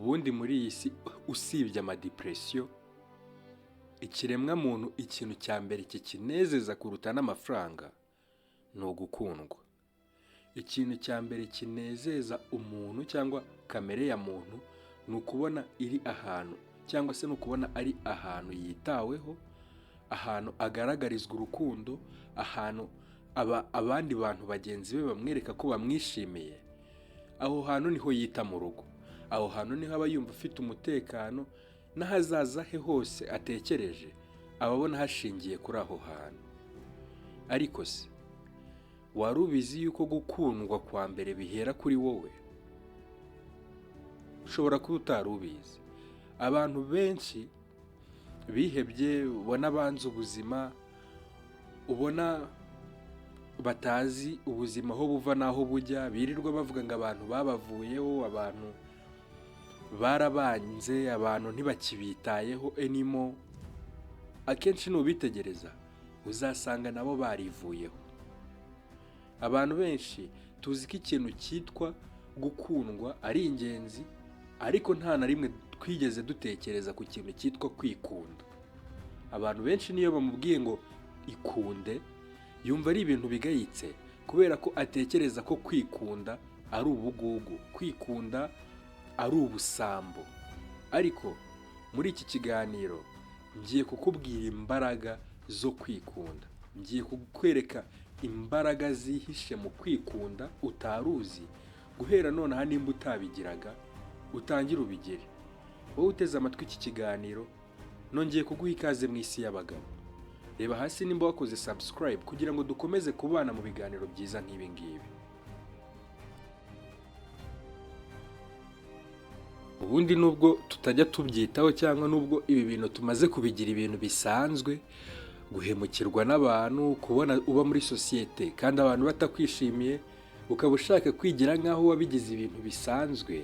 Ubundi muri iyi si, usibye amadepression, ikiremwamuntu ikintu cya mbere kikinezeza kuruta n'amafaranga ni ugukundwa. Ikintu cya mbere kinezeza umuntu cyangwa kamere ya muntu ni ukubona iri ahantu, cyangwa se ni ukubona ari ahantu yitaweho, ahantu agaragarizwa urukundo, ahantu abandi bantu bagenzi be bamwereka ko bamwishimiye. Aho hantu niho yita mu rugo, aho hantu niho aba yumva afite umutekano, n'ahazaza he hose atekereje aba abona hashingiye kuri aho hantu. Ariko se wari ubizi yuko gukundwa kwa mbere bihera kuri wowe? Ushobora kuba utari ubizi. Abantu benshi bihebye, ubona banze ubuzima, ubona batazi ubuzima aho buva n'aho bujya, birirwa bavuga ngo abantu babavuyeho, abantu barabanze, abantu ntibakibitayeho anymore. Akenshi nubitegereza uzasanga nabo barivuyeho. Abantu benshi tuzi ko ikintu cyitwa gukundwa ari ingenzi, ariko nta na rimwe twigeze dutekereza ku kintu cyitwa kwikunda. Abantu benshi niyo bamubwiye ngo ikunde, yumva ari ibintu bigayitse, kubera ko atekereza ko kwikunda ari ubugugu, kwikunda ari ubusambo. Ariko muri iki kiganiro ngiye kukubwira imbaraga zo kwikunda, ngiye kukwereka imbaraga zihishe mu kwikunda utari uzi. Guhera nonaha, nimba utabigiraga, utangire ubigire. Wowe uteze amatwi iki kiganiro, nongeye kuguha ikaze mu isi y'abagabo. Reba hasi nimba wakoze subscribe kugira ngo dukomeze kubana mu biganiro byiza nk'ibi ngibi. Ubundi nubwo tutajya tubyitaho, cyangwa nubwo ibi bintu tumaze kubigira ibintu bisanzwe, guhemukirwa n'abantu, kubona uba muri sosiyete kandi abantu batakwishimiye, ukaba ushaka kwigira nk'aho wabigize ibintu bisanzwe,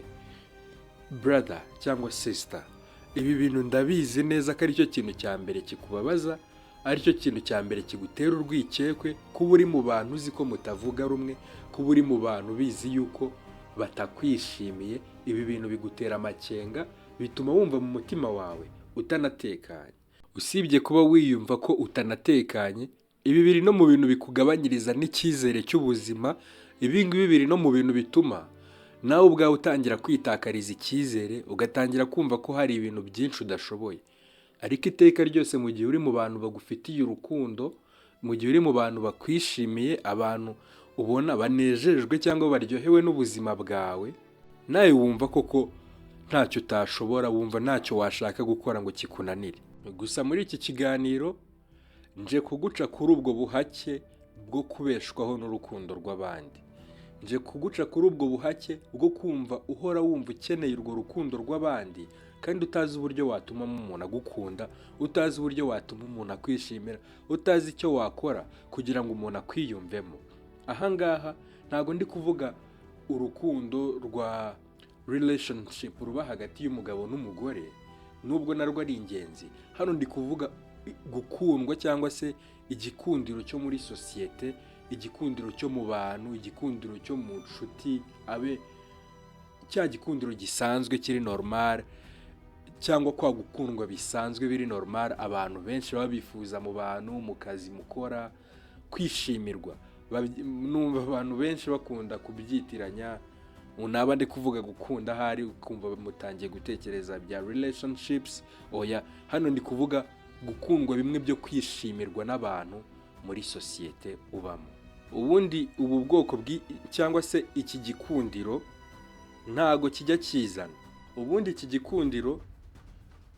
brother cyangwa sister, ibi bintu ndabizi neza ko aricyo kintu cya mbere kikubabaza, aricyo kintu cya mbere kigutera urwikekwe, kuba uri mu bantu uzi ko mutavuga rumwe, kuba uri mu bantu bizi yuko batakwishimiye. Ibi bintu bigutera amakenga, bituma wumva mu mutima wawe utanatekanye. Usibye kuba wiyumva ko utanatekanye, ibi biri no mu bintu bikugabanyiriza n'icyizere cy'ubuzima. Ibi ngibi biri no mu bintu bituma nawe ubwawe utangira kwitakariza icyizere, ugatangira kumva ko hari ibintu byinshi udashoboye. Ariko iteka ryose mu gihe uri mu bantu bagufitiye urukundo, mu gihe uri mu bantu bakwishimiye, abantu ubona banejejwe cyangwa baryohewe n'ubuzima bwawe, nawe wumva koko ntacyo utashobora, wumva ntacyo washaka gukora ngo kikunanire. Gusa muri iki kiganiro nje kuguca kuri ubwo buhake bwo kubeshwaho n'urukundo rw'abandi, nje kuguca kuri ubwo buhake bwo kumva uhora wumva ukeneye urwo rukundo rw'abandi kandi utazi uburyo watumamo umuntu agukunda, utazi uburyo watuma umuntu akwishimira, utazi icyo wakora kugira ngo umuntu akwiyumvemo. Aha ngaha ntabwo ndi kuvuga urukundo rwa relationship ruba hagati y'umugabo n'umugore, nubwo narwo ari ingenzi. Hano ndi kuvuga gukundwa cyangwa se igikundiro cyo muri sosiyete, igikundiro cyo mu bantu, igikundiro cyo mu nshuti, abe cya gikundiro gisanzwe kiri normal, cyangwa kwa gukundwa bisanzwe biri normal abantu benshi baba bifuza mu bantu, mu kazi mukora, kwishimirwa. Numva abantu benshi bakunda kubyitiranya. Naba ndi kuvuga gukunda ahari ukumva mutangiye gutekereza bya relationships. Oya, hano ndi kuvuga gukundwa bimwe byo kwishimirwa n'abantu muri sosiyete ubamo. Ubundi ubu bwoko cyangwa se iki gikundiro ntago kijya kizana. Ubundi iki gikundiro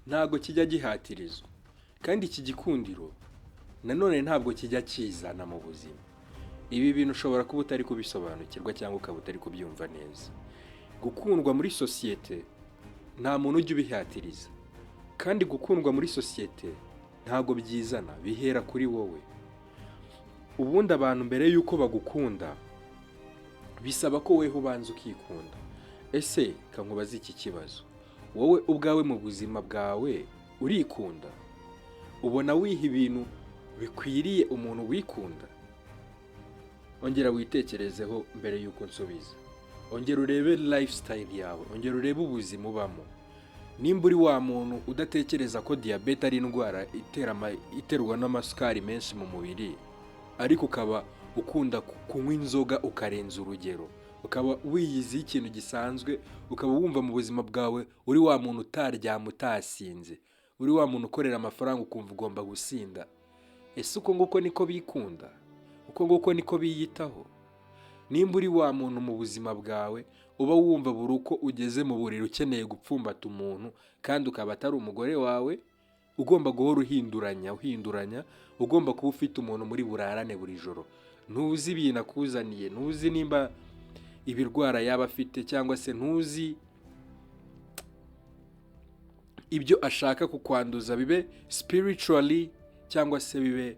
ntago kijya gihatirizwa, kandi iki gikundiro nanone ntabwo kijya kizana mu buzima. Ibi bintu ushobora kuba utari kubisobanukirwa cyangwa ukaba utari kubyumva neza. Gukundwa muri sosiyete nta muntu ujya ubihatiriza, kandi gukundwa muri sosiyete ntabwo byizana, bihera kuri wowe. Ubundi abantu mbere y'uko bagukunda bisaba ko weho ubanza ukikunda. Ese kankubaze iki kibazo: wowe ubwawe mu buzima bwawe urikunda? Ubona wiha ibintu bikwiriye umuntu wikunda? Ongera witekerezeho mbere y'uko nsubiza. Ongera urebe lifestyle yawe, ongera urebe ubuzima ubamo. Nimba uri wa muntu udatekereza ko diyabete ari indwara iterwa n'amasukari menshi mu mubiri, ariko ukaba ukunda kunywa inzoga ukarenza urugero, ukaba wiyiziho ikintu gisanzwe, ukaba wumva mu buzima bwawe uri wa muntu utaryama utasinze, uri wa muntu ukorera amafaranga ukumva ugomba gusinda, ese uko nguko niko bikunda? Uko nguko niko biyitaho? Nimba uri wa muntu mu buzima bwawe uba wumva buri uko ugeze mu buriri ukeneye gupfumbata umuntu, kandi ukaba atari umugore wawe, ugomba guhora uhinduranya uhinduranya, ugomba kuba ufite umuntu muri burarane buri joro, ntuzi ibintu akuzaniye, ntuzi nimba ibirwara yaba afite, cyangwa se ntuzi ibyo ashaka kukwanduza, bibe spiritually cyangwa se bibe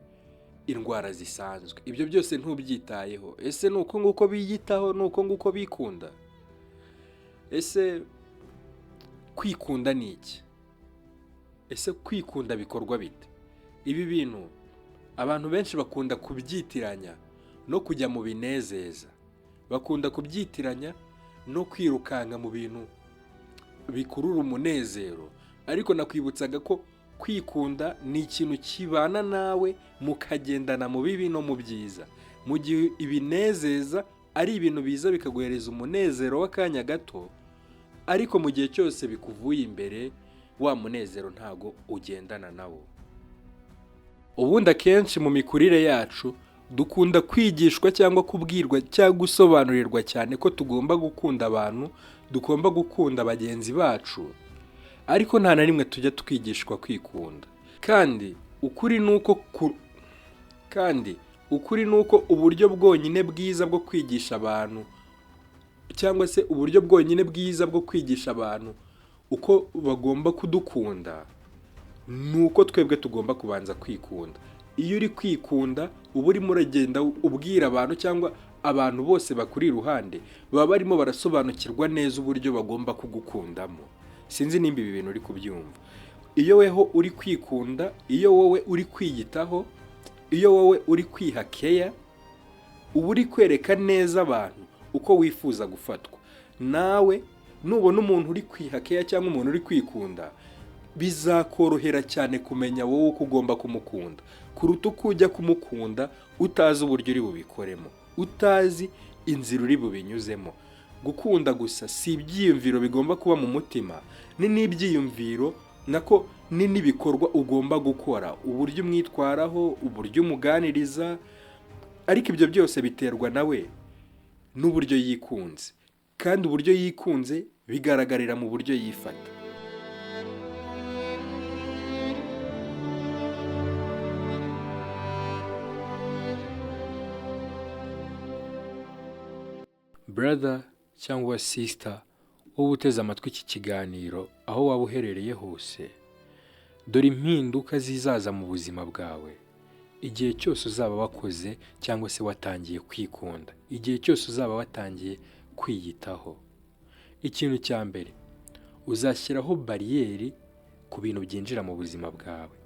indwara zisanzwe, ibyo byose ntubyitayeho. Ese ni uko nguko biyitaho? Ni uko nguko bikunda? Ese kwikunda ni iki? Ese kwikunda bikorwa bite? Ibi bintu abantu benshi bakunda kubyitiranya no kujya mu binezeza, bakunda kubyitiranya no kwirukanka mu bintu bikurura umunezero. Ariko nakwibutsaga ko kwikunda ni ikintu kibana nawe, mukagendana mu bibi no mu byiza, mu gihe ibinezeza ari ibintu biza bikaguhereza umunezero w'akanya gato, ariko mu gihe cyose bikuvuye imbere, wa munezero ntago ugendana nawo. Ubundi akenshi mu mikurire yacu dukunda kwigishwa cyangwa kubwirwa cyangwa gusobanurirwa cyane ko tugomba gukunda abantu, tugomba gukunda bagenzi bacu, ariko nta na rimwe tujya twigishwa kwikunda. Kandi ukuri ni uko uburyo bwonyine bwiza bwo kwigisha abantu, cyangwa se uburyo bwonyine bwiza bwo kwigisha abantu uko bagomba kudukunda, ni uko twebwe tugomba kubanza kwikunda. Iyo uri kwikunda, uba urimo uragenda ubwira abantu, cyangwa abantu bose bakuri iruhande baba barimo barasobanukirwa neza uburyo bagomba kugukundamo. Sinzi nimba ibi bintu uri kubyumva. Iyo weho uri kwikunda, iyo wowe uri kwiyitaho, iyo wowe uri kwiha keya, uba uri kwereka neza abantu uko wifuza gufatwa. Nawe nubona umuntu uri kwiha keya cyangwa umuntu uri kwikunda, bizakorohera cyane kumenya wowe uko ugomba kumukunda, kuruta uko ujya kumukunda utazi uburyo uri bubikoremo, utazi inzira uri bubinyuzemo. Gukunda gusa si ibyiyumviro bigomba kuba mu mutima, ni n'ibyiyumviro nako ni n'ibikorwa ugomba gukora, uburyo umwitwaraho, uburyo umuganiriza, ariko ibyo byose biterwa nawe n'uburyo yikunze, kandi uburyo yikunze bigaragarira mu buryo yifata. Brother cyangwa sister, wowe uteze amatwi iki kiganiro, aho waba uherereye hose, dore impinduka zizaza mu buzima bwawe igihe cyose uzaba wakoze cyangwa se watangiye kwikunda, igihe cyose uzaba watangiye kwiyitaho. Ikintu cya mbere, uzashyiraho bariyeri ku bintu byinjira mu buzima bwawe.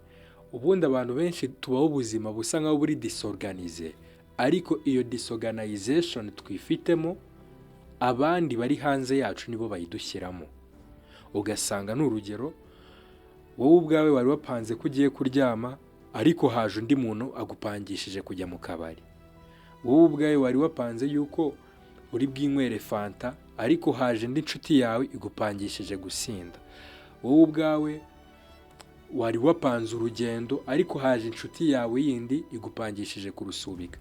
Ubundi abantu benshi tubaho ubuzima busa nkaho buri disorganisé, ariko iyo disorganization twifitemo, abandi bari hanze yacu nibo bayidushyiramo. Ugasanga ni urugero, wowe ubwawe wari wapanze ko ugiye kuryama, ariko haje undi muntu agupangishije kujya mu kabari. Wowe ubwawe wari wapanze yuko uri bwinywere fanta, ariko haje indi nshuti yawe igupangishije gusinda. Wowe ubwawe wari wapanze urugendo, ariko haje inshuti yawe yindi igupangishije kurusubika.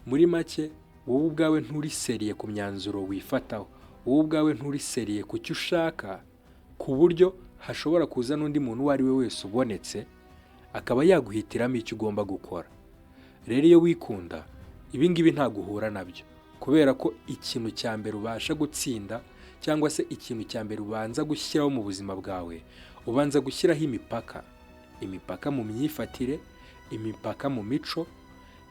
Muri make, wowe ubwawe nturi sérieux ku myanzuro wifataho, wowe ubwawe nturi sérieux ku cyo ushaka, ku buryo hashobora kuza n'undi muntu uwo ari we wese ubonetse akaba yaguhitiramo icyo ugomba gukora. Rero iyo wikunda, ibi ngibi ntabwo uhura nabyo, kubera ko ikintu cya mbere ubasha gutsinda, cyangwa se ikintu cya mbere ubanza gushyiraho mu buzima bwawe, ubanza gushyiraho imipaka. Imipaka mu myifatire, imipaka mu mico,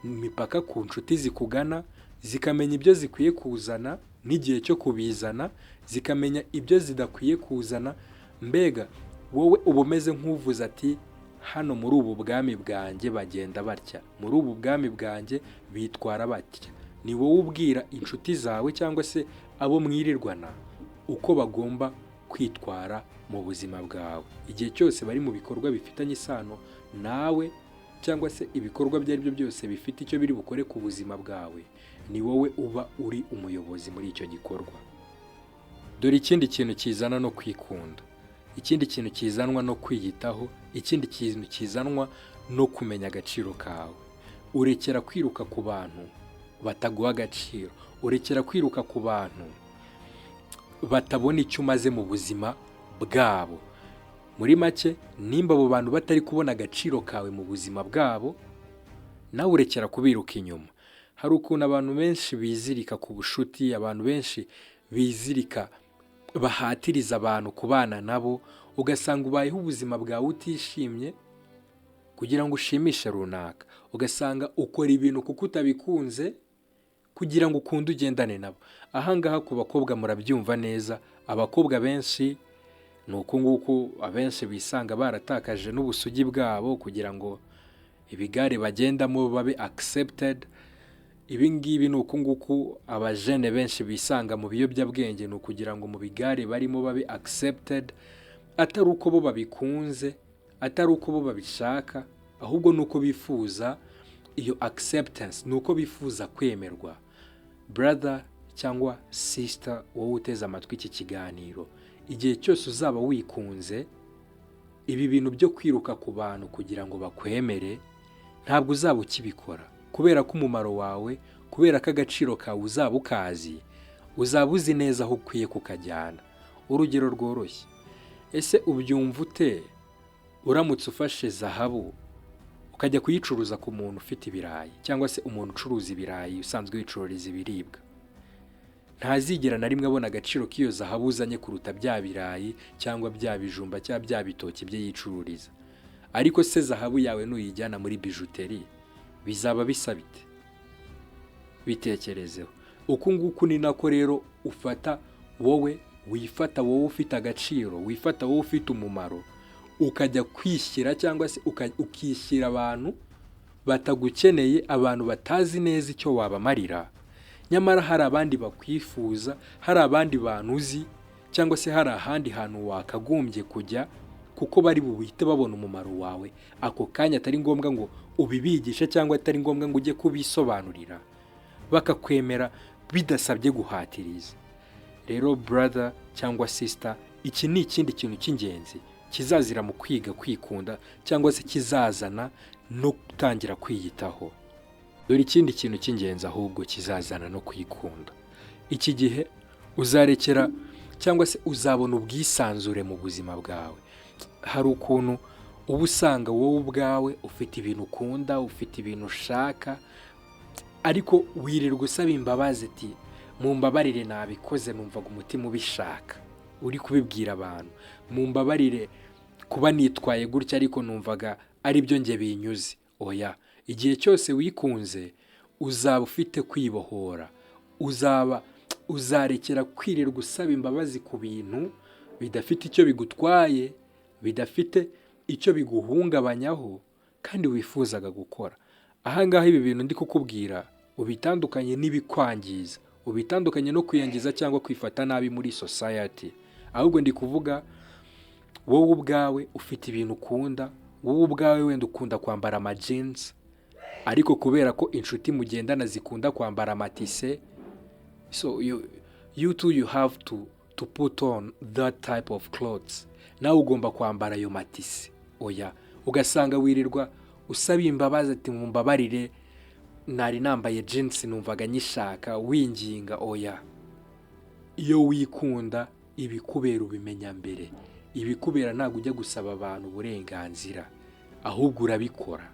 imipaka ku nshuti zikugana, zikamenya ibyo zikwiye kuzana n'igihe cyo kubizana, zikamenya ibyo zidakwiye kuzana. Mbega wowe uba umeze nk'uvuze ati: "Hano muri ubu bwami bwanjye bagenda batya, muri ubu bwami bwanjye bitwara batya." Ni wowe ubwira inshuti zawe cyangwa se abo mwirirwana uko bagomba kwitwara mu buzima bwawe. Igihe cyose bari mu bikorwa bifitanye isano nawe, cyangwa se ibikorwa ibyo ari byo byose bifite icyo biri bukore ku buzima bwawe, ni wowe uba uri umuyobozi muri icyo gikorwa. Dore ikindi kintu kizana no kwikunda, ikindi kintu kizanwa no kwiyitaho, ikindi kintu kizanwa no kumenya agaciro kawe: urekera kwiruka ku bantu bataguha agaciro, urekera kwiruka ku bantu batabona icyo umaze mu buzima bwabo. Muri make, nimba abo bantu batari kubona agaciro kawe mu buzima bwabo, nawe urekera kubiruka inyuma. Hari ukuntu abantu benshi bizirika ku bushuti, abantu benshi bizirika, bahatiriza abantu kubana nabo, ugasanga ubayeho ubuzima bwawe utishimye kugira ngo ushimishe runaka, ugasanga ukora ibintu kuko utabikunze kugira ngo ukunde ugendane nabo. Ahangaha ku bakobwa murabyumva neza. Abakobwa benshi ni uku nguku, abenshi bisanga baratakaje n'ubusugi bwabo kugira ngo ibigare bagendamo babe accepted. Ibi ngibi ni uku nguku abajene benshi bisanga mu biyobyabwenge, ni ukugira ngo mu bigare barimo babe accepted, atari uko bo babikunze, atari uko bo babishaka, ahubwo ni uko bifuza iyo acceptance, ni uko bifuza kwemerwa. Brother cyangwa sister, wowe uteze amatwi iki kiganiro, igihe cyose uzaba wikunze, ibi bintu byo kwiruka ku bantu kugira ngo bakwemere ntabwo uzaba ukibikora, kubera ko umumaro wawe, kubera ko agaciro kawe uzaba ukazi, uzaba uzi neza aho ukwiye kukajyana. Urugero rworoshye: ese ubyumva ute uramutse ufashe zahabu ukajya kuyicuruza ku muntu ufite ibirayi, cyangwa se umuntu ucuruza ibirayi usanzwe wicururiza ibiribwa? Ntazigera na rimwe abona agaciro k'iyo zahabu uzanye kuruta bya birayi cyangwa bya bijumba cyangwa bya bitoki bye yicururiza. Ariko se zahabu yawe nuyijyana muri bijouterie bizaba bisa bite? Bitekerezeho. Uku nguku ni nako rero ufata wowe wifata, wowe ufite agaciro, wifata wowe ufite umumaro, ukajya kwishyira cyangwa se ukishyira abantu batagukeneye, abantu batazi neza icyo wabamarira, nyamara hari abandi bakwifuza, hari abandi bantu uzi, cyangwa se hari ahandi hantu wakagombye kujya, kuko bari buhite babona umumaro wawe ako kanya, atari ngombwa ngo ubibigishe cyangwa atari ngombwa ngo ujye kubisobanurira, bakakwemera bidasabye guhatiriza. Rero brother cyangwa sister, iki ni ikindi kintu cy'ingenzi kizazira mu kwiga kwikunda, cyangwa se kizazana no gutangira kwiyitaho. Dore ikindi kintu cy'ingenzi ahubwo kizazana no kwikunda: iki gihe uzarekera cyangwa se uzabona ubwisanzure mu buzima bwawe. Hari ukuntu uba usanga wowe ubwawe ufite ibintu ukunda, ufite ibintu ushaka, ariko wirirwa usaba imbabazi ati: "Mumbabarire, nabikoze, numvaga umutima ubishaka." Uri kubibwira abantu: "Mumbabarire kuba nitwaye gutya, ariko numvaga ari byo njye binyuze." Oya, igihe cyose wikunze uzaba ufite kwibohora, uzaba uzarekera kwirirwa usaba imbabazi ku bintu bidafite icyo bigutwaye, bidafite icyo biguhungabanyaho kandi wifuzaga gukora. Ahangaha ibi bintu ndi kukubwira ubitandukanye n'ibikwangiza, ubitandukanye no kwiyangiza cyangwa kwifata nabi muri society. Ahubwo ndi kuvuga wowe ubwawe ufite ibintu ukunda, wowe ubwawe wenda ukunda kwambara amajinsi, ariko kubera ko inshuti mugendana zikunda kwambara amatise, so you too, you have to put on that type of clothes, nawe ugomba kwambara ayo matise. Oya, ugasanga wirirwa usaba imbabazi ati: "Mumbabarire, nari nambaye jeans, numvaga nyishaka," winginga. Oya, iyo wikunda ibikubera ubimenya mbere. Ibikubera ntabwo ujya gusaba abantu uburenganzira, ahubwo urabikora.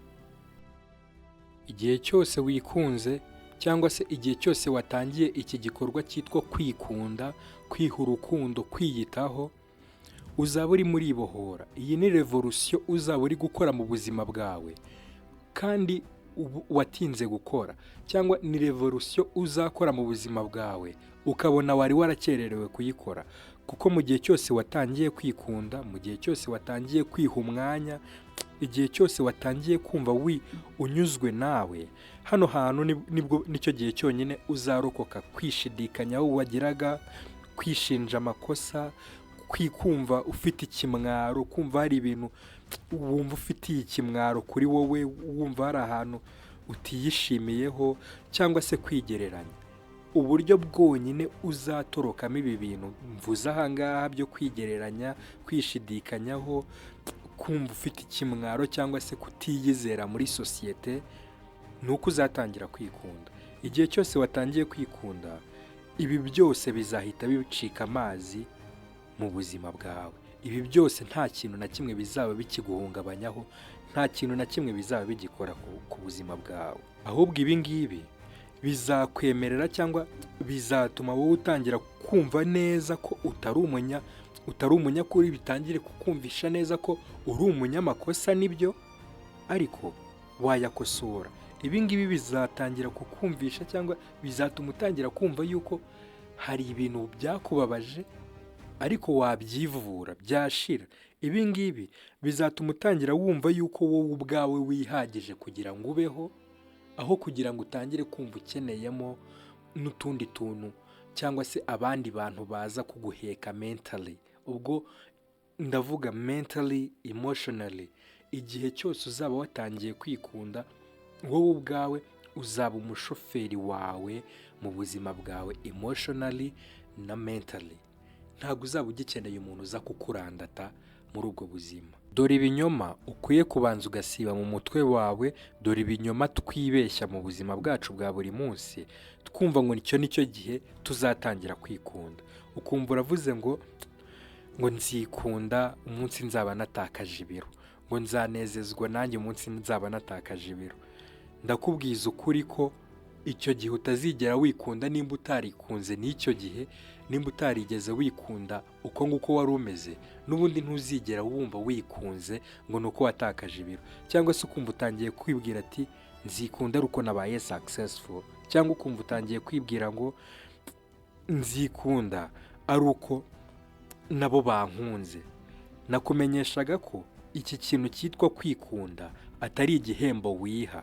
Igihe cyose wikunze, cyangwa se igihe cyose watangiye iki gikorwa cyitwa kwikunda, kwiha urukundo, kwiyitaho, uzaba urimo uribohora. Iyi ni revolution uzaba uri gukora mu buzima bwawe kandi watinze gukora, cyangwa ni revolution uzakora mu buzima bwawe ukabona wari warakererewe kuyikora, kubera ko uzaba ufite Kuko mu gihe cyose watangiye kwikunda, mu gihe cyose watangiye kwiha umwanya, igihe cyose watangiye kumva unyuzwe nawe, hano hantu nibwo nicyo gihe cyonyine uzarokoka kwishidikanyaho wagiraga, kwishinja amakosa, kumva ufite ikimwaro, kumva hari ibintu wumva ufitiye ikimwaro kuri wowe, wumva hari ahantu utiyishimiyeho, cyangwa se kwigereranya. Uburyo bwonyine uzatorokamo ibi bintu mvuze aha ngaha byo kwigereranya, kwishidikanyaho, kumva ufite ikimwaro cyangwa se kutiyizera muri sosiyete, ni uko uzatangira kwikunda. Igihe cyose watangiye kwikunda, ibi byose bizahita bicika amazi mu buzima bwawe. Ibi byose nta kintu na kimwe bizaba bikiguhungabanyaho, nta kintu na kimwe bizaba bigikora ku buzima bwawe. Ahubwo ibi ngibi bizakwemerera cyangwa bizatuma wowe utangira kumva neza ko utari umunyakuri, bitangire kukumvisha neza ko uri umunyamakosa, nibyo, ariko wayakosora. Ibi ngibi bizatangira kukumvisha cyangwa bizatuma utangira kumva yuko hari ibintu byakubabaje ariko wabyivura byashira. Ibi ngibi bizatuma utangira wumva yuko wowe ubwawe wihagije kugira ngo ubeho, aho kugira ngo utangire kumva ukeneyemo n'utundi tuntu cyangwa se abandi bantu baza kuguheka mentally. Ubwo ndavuga mentally, emotionally. Igihe cyose uzaba watangiye kwikunda, wowe ubwawe uzaba umushoferi wawe mu buzima bwawe emotionally na mentally. Ntabwo uzaba ugikeneye umuntu uza kukurandata muri ubwo buzima. Dore ibinyoma ukwiye kubanza ugasiba mu mutwe wawe, dore ibinyoma twibeshya mu buzima bwacu bwa buri munsi, twumva ngo icyo nicyo gihe tuzatangira kwikunda. Ukumva uravuze ngo nzikunda umunsi nzaba natakaje ibiro, ngo nzanezezwa nanjye umunsi nzaba natakaje ibiro. Ndakubwiza ukuri ko icyo gihe utazigera wikunda nimba utarikunze n'icyo gihe, nimba utarigeze wikunda uko nguko wari umeze, n'ubundi ntuzigera wumva wikunze ngo ni uko watakaje ibiro, cyangwa se ukumva utangiye kwibwira ati nzikunda ari uko nabaye successful, cyangwa ukumva utangiye kwibwira ngo nzikunda ari uko nabo bankunze. Nakumenyeshaga ko iki kintu cyitwa kwikunda atari igihembo wiha.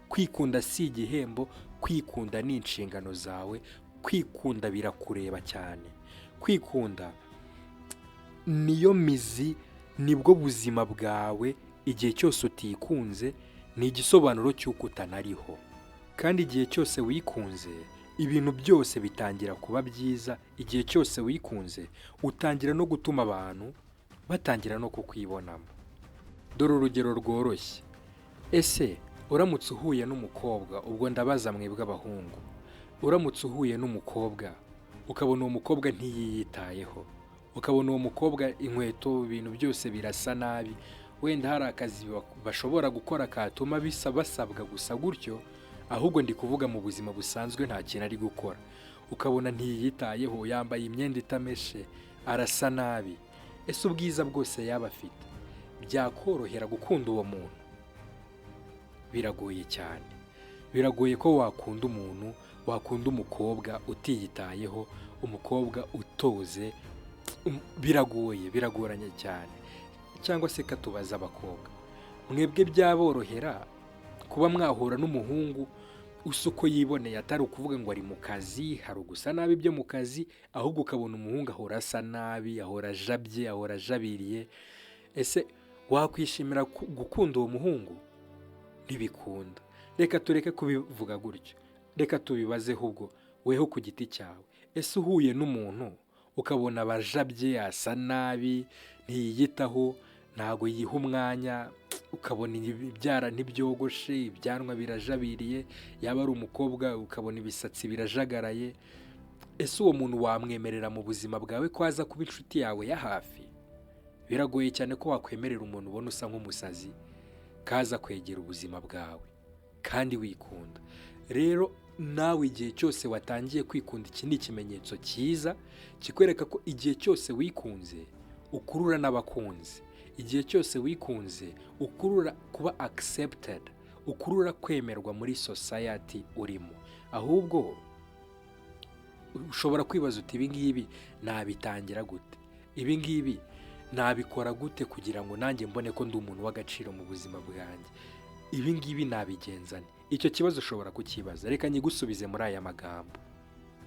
Kwikunda si igihembo, kwikunda ni inshingano zawe, kwikunda birakureba cyane. Kwikunda niyo mizi, nibwo buzima bwawe. Igihe cyose utikunze ni igisobanuro cy'uko utanariho. Kandi igihe cyose wikunze, ibintu byose bitangira kuba byiza. Igihe cyose wikunze, utangira no gutuma abantu batangira no kukwibonamo. Dore urugero rworoshye. Ese uramutse uhuye n'umukobwa, ubwo ndabaza mwebwe abahungu, uramutse uhuye n'umukobwa ukabona uwo mukobwa ntiyiyitayeho, ukabona uwo mukobwa inkweto, ibintu byose birasa nabi, wenda hari akazi bashobora gukora katuma bisa basabwa gusa gutyo, ahubwo ndi kuvuga mu buzima busanzwe nta kintu ari gukora, ukabona ntiyiyitayeho, yambaye imyenda itameshe, arasa nabi, ese ubwiza bwose yaba afite byakorohera gukunda uwo muntu? Biragoye cyane. Biragoye ko wakunda umuntu, wakunda umukobwa utiyitayeho, umukobwa utoze, biragoye, biragoranye cyane. Cyangwa se katubaza abakobwa, mwebwe byaborohera kuba mwahura n'umuhungu usa uko yiboneye, atari ukuvuga ngo ari mu kazi, hari ugusa nabi byo mu kazi, ahubwo ukabona umuhungu ahora asa nabi, ahora ajabye, ahora ajabiriye, ese wakwishimira gukunda uwo muhungu? Ntibikunda. Reka tureke kubivuga gutyo, reka tubibazeho ubwo weho ku giti cyawe. Ese uhuye n'umuntu ukabona abajabye, asa nabi, ntiyiyitaho, ntabwo yiha umwanya, ukabona ibyara ntibyogoshe, ibyanwa birajabiriye, yaba ari umukobwa ukabona ibisatsi birajagaraye, ese uwo muntu wamwemerera mu buzima bwawe ko aza kuba inshuti yawe ya hafi? Biragoye cyane ko wakwemerera umuntu ubona usa nk'umusazi kaza kwegera ubuzima bwawe kandi wikunda. Rero nawe igihe cyose watangiye kwikunda, iki ni ikimenyetso cyiza kikwereka ko igihe cyose wikunze ukurura n'abakunzi, igihe cyose wikunze ukurura kuba accepted, ukurura kwemerwa muri society urimo. Ahubwo Ushobora kwibaza uti: "Ibi ngibi nabitangira gute? Ibi ngibi nabikora gute kugira ngo nanjye mbone ko ndi umuntu w'agaciro mu buzima bwanjye? Ibi ngibi nabigenza nte?" Icyo kibazo ushobora kukibaza. Reka nyigusubize muri aya magambo.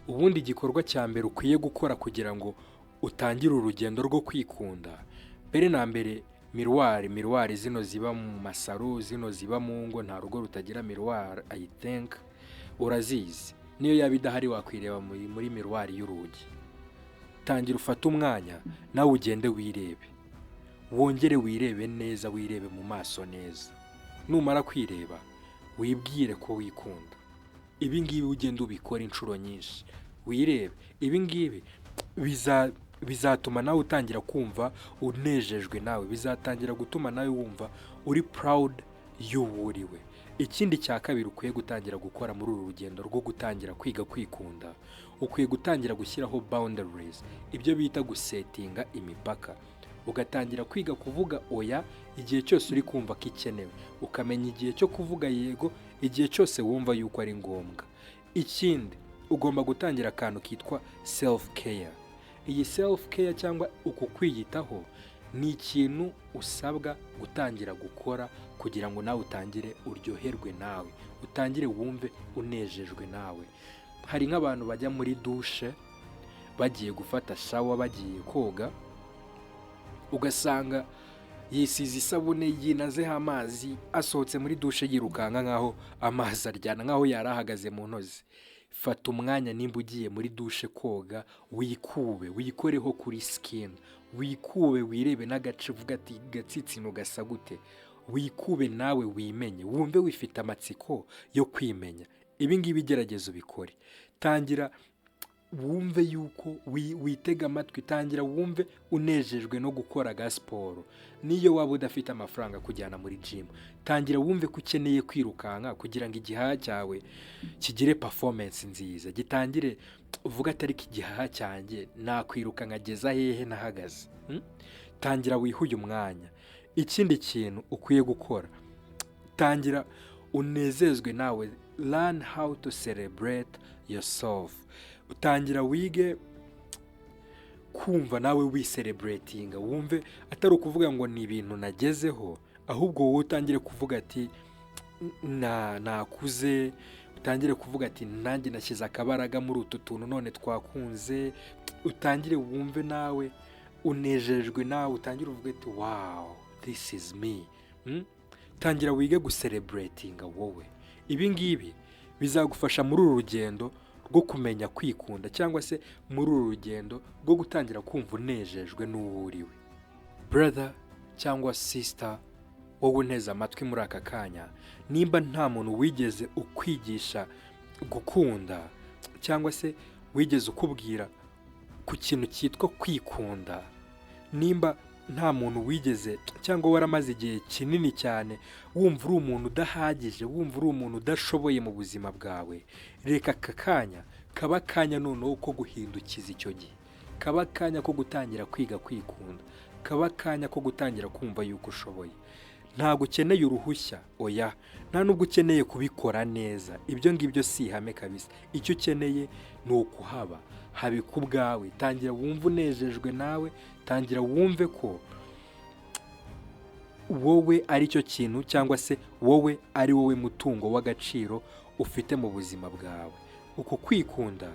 Ubundi igikorwa cya mbere ukwiye gukora kugira ngo utangire urugendo rwo kwikunda, mbere na mbere, miroir. Miroir zino ziba mu masaro, zino ziba mu ngo, nta rugo rutagira miroir, I think urazizi. Niyo yaba idahari, wakwireba muri miroir y'urugi. Tangira ufate umwanya nawe ugende wirebe, wongere wirebe neza, wirebe mu maso neza. Numara kwireba, wibwire ko wikunda. Ibi ngibi ugenda ubikora inshuro nyinshi, wirebe. Ibi ngibi bizatuma nawe utangira kumva unejejwe nawe, bizatangira gutuma nawe wumva uri proud y'uwo uriwe. Ikindi cya kabiri ukwiye gutangira gukora muri uru rugendo rwo gutangira kwiga kwikunda, ukwiye gutangira gushyiraho boundaries, ibyo bita gusettinga imipaka, ugatangira kwiga kuvuga oya igihe cyose uri kumva ko ikenewe, ukamenya igihe cyo kuvuga yego igihe cyose wumva yuko ari ngombwa. Ikindi, ugomba gutangira akantu kitwa self care. Iyi self care cyangwa uku kwiyitaho ni ikintu usabwa gutangira gukora kugira ngo nawe utangire uryoherwe nawe, utangire wumve unejejwe nawe. Hari nk'abantu bajya muri douche bagiye gufata shower, bagiye koga, ugasanga yisize isabune, yinazeho amazi, asohotse muri douche yirukanka nk'aho amazi aryana, nk'aho yari ahagaze mu ntozi. Fata umwanya, nimba ugiye muri douche koga, wikube, wikoreho kuri skin, wikube, wirebe n'agace, uvuga ati: "Gatsitsino gasa gute?" Wikube nawe wimenye, wumve wifite amatsiko yo kwimenya. Ibi ngibi gerageza ubikore. Tangira wumve yuko witega amatwi, tangira wumve unejejwe no gukora ga siporo, niyo waba udafite amafaranga kujyana muri gym. Tangira wumve ko ukeneye kwirukanka kugira ngo igihaha cyawe kigire performance nziza, gitangire uvuga atari ko igihaha cyanjye nakwiruka nkageza hehe nahagaze. Tangira wihe uyu mwanya. Ikindi kintu ukwiye gukora, tangira unezezwe nawe. Learn how to celebrate yourself. Utangira wige kumva nawe wicelebratinga, wumve atari ukuvuga ngo ni ibintu nagezeho, ahubwo wowe utangire kuvuga ati: "Na nakuze." Utangire kuvuga ati: "Nanjye nashyize akabaraga muri utu tuntu none twakunze." Utangire wumve nawe unejejwe nawe, utangire uvuge ati: "Wow, this is me." Tangira wige gucelebratinga wowe. Ibi ngibi bizagufasha muri uru rugendo rwo kumenya kwikunda, cyangwa se muri uru rugendo rwo gutangira kumva unejejwe n'uwo uriwe. Brother cyangwa sister, wowe unteze amatwi muri aka kanya, nimba nta muntu wigeze ukwigisha gukunda cyangwa se wigeze ukubwira ku kintu cyitwa kwikunda, nimba nta muntu wigeze, cyangwa waramaze igihe kinini cyane wumva uri umuntu udahagije, wumva uri umuntu udashoboye mu buzima bwawe, reka aka kanya kaba akanya noneho ko guhindukiza icyo gihe, kaba akanya ko gutangira kwiga kwikunda, kaba akanya ko gutangira kumva yuko ushoboye. Ntabwo ukeneye uruhushya, oya, nta nubwo ukeneye kubikora neza, ibyo ngibyo si ihame kabisa. Icyo ukeneye ni ukuhaba, habika ubwawe. Tangira wumve unejejwe nawe, tangira wumve ko wowe ari cyo kintu, cyangwa se wowe ari wowe mutungo w'agaciro ufite mu buzima bwawe. Uku kwikunda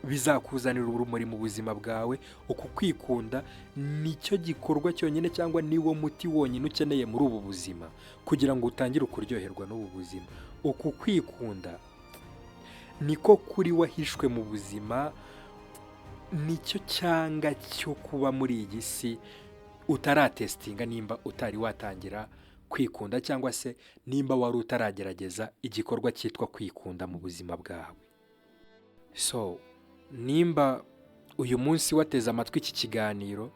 bizakuzanira urumuri mu buzima bwawe. Uku kwikunda nicyo gikorwa cyonyine, cyangwa niwo muti wonyine ukeneye muri ubu buzima kugira ngo utangire ukuryoherwa n'ubu buzima. Uku kwikunda niko kuri wahishwe mu buzima, nicyo cyanga cyo kuba muri iyi si utaratestinga, nimba utari watangira kwikunda, cyangwa se nimba wari utaragerageza igikorwa cyitwa kwikunda mu buzima bwawe. So nimba uyu munsi wateze amatwi iki kiganiro,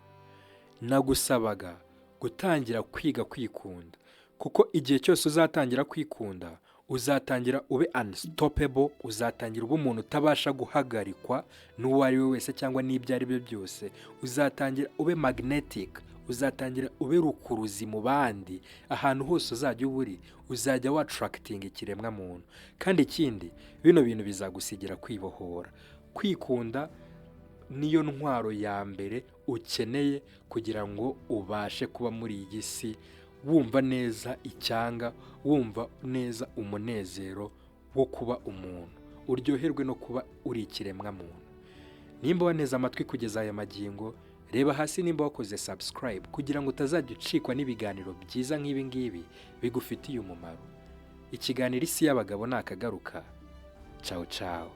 nagusabaga gutangira kwiga kwikunda, kuko igihe cyose uzatangira kwikunda, uzatangira ube unstoppable, uzatangira ube umuntu utabasha guhagarikwa n'uwo ari we wese cyangwa n'ibyo ari byo byose, uzatangira ube magnetic, uzatangira ube rukuruzi mu bandi. Ahantu hose uzajya uba uri, uzajya wattractinga ikiremwamuntu. Kandi ikindi, bino bintu bizagusigira kwibohora. Kwikunda niyo ntwaro ya mbere ukeneye kugira ngo ubashe kuba muri iyi si wumva neza icyanga, wumva neza umunezero wo kuba umuntu, uryoherwe no kuba uri ikiremwamuntu. Nimba waneze amatwi kugeza aya magingo, reba hasi nimba wakoze subscribe kugira ngo utazajya ucikwa n'ibiganiro byiza nk'ibi ngibi bigufitiye umumaro. Ikiganiro Isi y'Abagabo ni akagaruka. Cawu cawu.